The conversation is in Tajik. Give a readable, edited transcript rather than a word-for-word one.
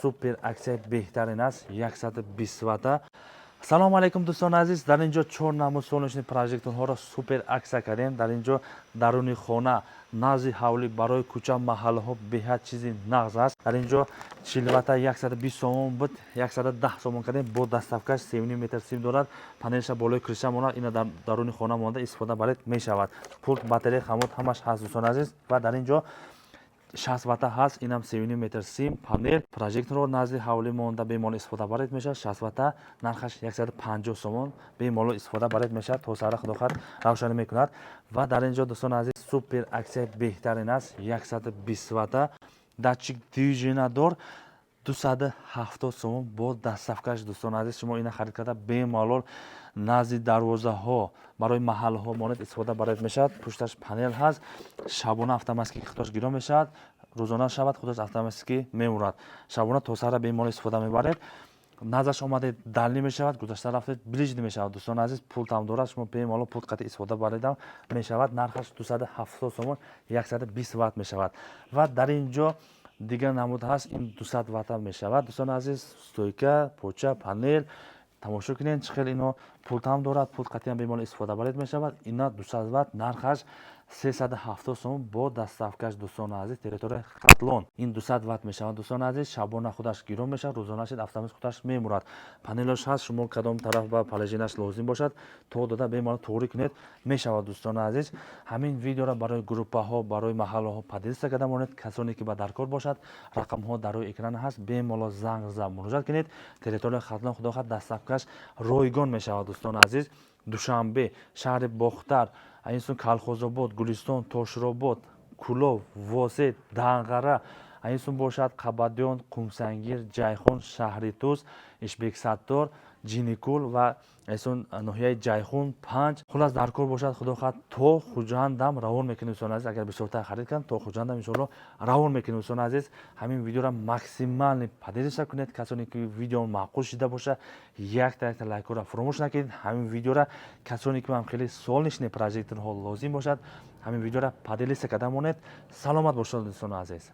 Супер аксия, беҳтарин аст, 120 ватта. Салому алайкум, дӯстони азиз! Дар ин ҷо чор намуд солнечный прожекторҳоро супер аксия кардем. Дар ин ҷо даруни хона, назди ҳавлӣ, барои кӯча, маҳаллаҳо беҳад чизи нағз аст. Дар ин ҷо 40 ватта 120 сомон буд, 110 сомон кардем бо доставкаш. 3 метр сим дорад, панелша болои крыша монад, ина дар даруни хона монда истифода баред мешавад. Пульт, батарея, хомут ҳамаш ҳаст, дӯстони азиз. Ва дар ин ҷо 60 ватта ҳаст, инам 3 метр сим, панел, прожекторро назди ҳавлӣ монда бемалол истифода баред мешавад. 60 ватта нархаш 150 сомон, бемалол истифода баред мешавад, то саҳра, худо хоҳад, равшанӣ мекунад. Ва дар ин ҷо, дӯстони азиз, супер аксия, беҳтарин аст, 120 ватта, датчик движения дор, 270 сомон бо доставкаш. Дӯстони азиз, шумо ина харид карда, бемалол назди дарвозаҳо, барои маҳаллаҳо монед, истифода баред мешавад. Пушташ панел ҳаст, шабона автоматики худаш гирон мешавад, рӯзона шавад, худаш автоматики мемурад. Шабона то саҳра бемалол истифода мебаред. Наздаш омадед, дальний мешавад, гузашта рафтед, ближний мешавад. Дӯстони азиз, пультам дорад, шумо бемалол пульт қати истифода баредам мешавад. Нархаш 270 сомон, 120 ватт мешавад. Ва дар ин ҷо дигар намуд ҳаст, ин 200 ватта мешавад. Дӯстони азиз, стойка, поча, панел, тамошо кунед, чӣ хел ино пультам дорад, пульт қатиам бемалол истифода баред мешавад. Ина 200 ватт, нархаш 370 сомон бо доставкаш. Дӯстони азиз, территорияи Хатлон. Ин 200 ватт мешавад, дӯстони азиз. Шабона худаш гирон мешавад, рӯзона шид, автомат худаш мемурад. Панелош ҳаст, шумо кадом тараф ба положенияш лозим бошад, то дода бемалол туғрӣ кунед мешавад. Дӯстони азиз, ҳамин видеоро барои группаҳо, барои маҳаллаҳо поделиться карда монед. Касоне ки ба даркор бошад, рақамҳо дар рӯи экран ҳаст, бемалол занг зада муроҷиат кунед. Территорияи Хатлон, худо хоҳад, доставкаш ройгон мешавад. Дӯстони азиз, Душанбе, шаҳри Бохтар, инсон Калхозобод, Гулистон, Тошробод, Кӯлоб, Восеъ, Данғара, инсон бошад, Қабадиён, Қумсангир, Ҷайҳун, шаҳри Тӯс, Ишбексаттор, Ҷиникул ва эсон ноҳияи Ҷайҳун панҷ. Хулас, дар кор бошад, худо хоҳад, то Хуҷандам равон мекунем. Дӯстони азиз, агар бисёртар харид кунанд, то Хуҷандам иншоалло равон мекунем. Дӯстони азиз, ҳамин видеоро максимально поделиться кунед. Касоне ки видео маъқул шида боша, якта якта лайкҳоро фуромӯш накунед. Ҳамин видеоро касоне ки ҳам хеле солнечный прожекторҳо лозим бошад, ҳамин видеоро поделиться карда монед. Саломат бошед, дӯстони азиз.